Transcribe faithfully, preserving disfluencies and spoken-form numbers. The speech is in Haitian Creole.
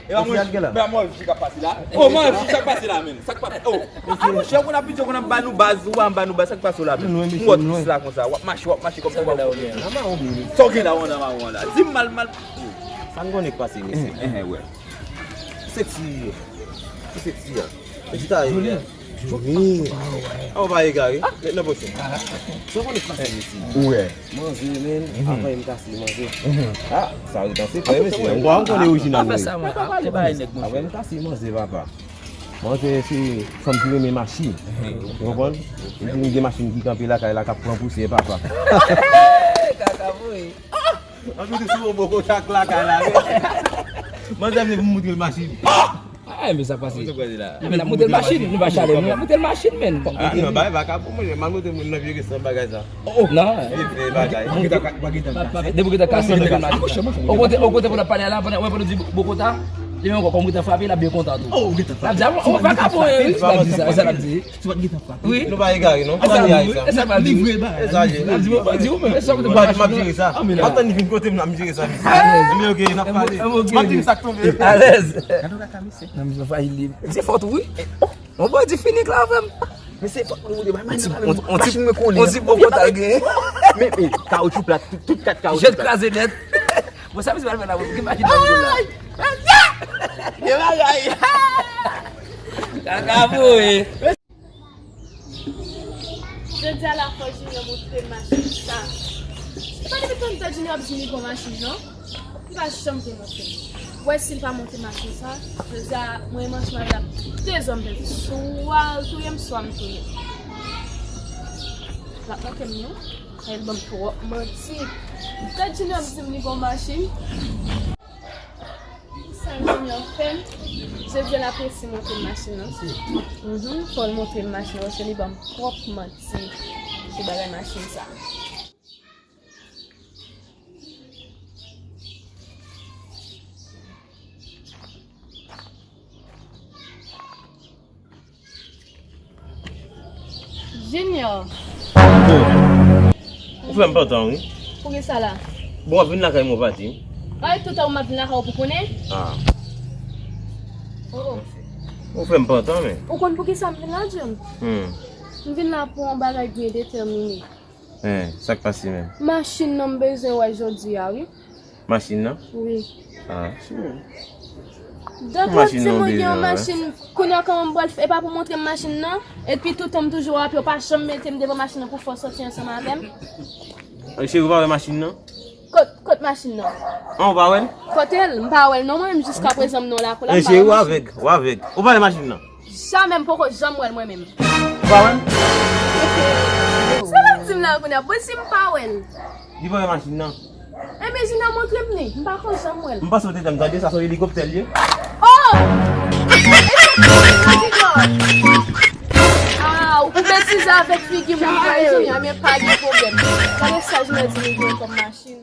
E pa mwen, men mwen fi k ap pase la. Oh, mwen fi sa k pase la, menm. Sa k pase? Oh. Ah, monchè, ou konn ap piti, ou konn ap ba nou baz, ou pa ba nou baz, sa k pase la, menm? M wè w twis la konsa, w ap mache, w ap mache kòm si w pa konn. Sa w gen la, w andan mawon an la? Di m mal, mal. Sa m konnen k pase, mesye. Eh, eh, wè. Seksi. Ki seksi a? Jodi ta ye. Joli. An, ou pa egare. Met nan pòch ou. Sa w konnen k pase, mesye? Ou wè. Manze, men, avan m kase manze. Ah, sa ret an sekrè, mesye. M kwè m konnen orijinal nou ye. Avan m kase manze, papa. Manze se fanm ki renmen machin. Ou konprann? Epi nou gen machin ki kanpe lakay la k ap pran pousyè, papa. Kaka boy. Ann mete sou yon bò kote ak lakay la, men. Manzè vle pou m montre l machin. Ah, men sa k pase? Mwen te kwè se la. Men n ap monte l machin, nou pa chale, nou ap monte l machin, men. Ah, non, bay vakabon, mwen, m al montre moun nan vye restoran bagay sa. Oh, oh. Non. Vye, vye bagay. Depi w gentan kase, depi w gentan kase, nou te konn mache. O kote, o kote pou n ap pale a la, pandan, wè, pandan w di Bokota, li menm ankò, kòm ou gentan frape, l ap byen kontan tou. Oh, ou gentan frape. L ap di, ah, bon, oh, vakabon, wi, l ap di sa, sa l ap di. Wi. Nou pa egare, non. Sa li ye sa. E sa l ap di. E sa l ye. L ap di, bon, di ou menm, e sa w te konn mache nan. M ap jere sa. M ap tann li vin kote m, m ap jere sa. Alèz. Men ok, n ap pale. M ap di sa k tonbe. Alèz. Gade w kaka, mesye. Nan mizè fay li. Se fòt, wi. Yon bandi fini la avè m. Men se fòk mwen moute bay machin mwen kole. On ti bò konta gen. Men, men, kawotchou plat, tout, tout kat kawotchou plat. Jèt kraze nèt. Bon, sa misye pral fè la, bon, ki machin nan misye la? Gen bagay. Kaka boy. Jodi a la fò Junior montre m machin sa. E pa depi tann tan Junior ap di li gon machin, non. Li pa janm vle montre m. Wè si l pa montre m machin sa, jodi a, mwen menm ansanm avè l ap touye zòm pèdi. Swa l touye m, swa m touye l. L ap manke m, non. L ban m twòp manti. Tèt Junior ap di m li gon machin. Sa Junior fè m, jodi a l ap resi montre m machin nan. Mhm, fò l montre m machin nan, paske li ban m twòp manti sou bagay machin sa. Junior. Oh. Ou fè m pantan, wi. Poukisa la? Bon, w ap vin lakay mwen, w pa di m. Ay, toutan ou m ap vin lakay ou pou konnen? Ah. Oh, oh. Ou fè m pantan, men. Ou konn poukisa m vin la, Jun? Hmm. M vin la pou yon bagay byen detèmine. Hein, sa k pase menm? Machin nan m bezwen wè jodi a, wi. Machin nan? Wi. Ah. Dòt lòt di mwen gen yon machin, kounye a kòman m pral fè? E pa pou montre m machin nan? Epi toutan m toujou ap yo pa janm mete m devan machin nan pou fè w sòti ansanm avè m. Cheri, ou pa wè machin nan? Kot, kot machin nan? An, ou pa wè l? Kote l? M pa wè l non, mwen menm jiska prezan m non la pou la. Cheri, ou avèg, ou avèg. Ou pa wè machin nan? Jamè m poko janm wè l mwen menm. Ou pa wè l? Sa w ap di m la kounye a? Bon, si m pa wè l. Li pa wè machin nan. Enben, Junior montre m li. M pa ko janm wè l. M panse w te tann tande, sa se yon elikoptè l ye. Oh! Ah, ou betize avèk figi m, ou pa Junior, men pa gen pwoblèm. Gade sa Junior di li gen kòm machin.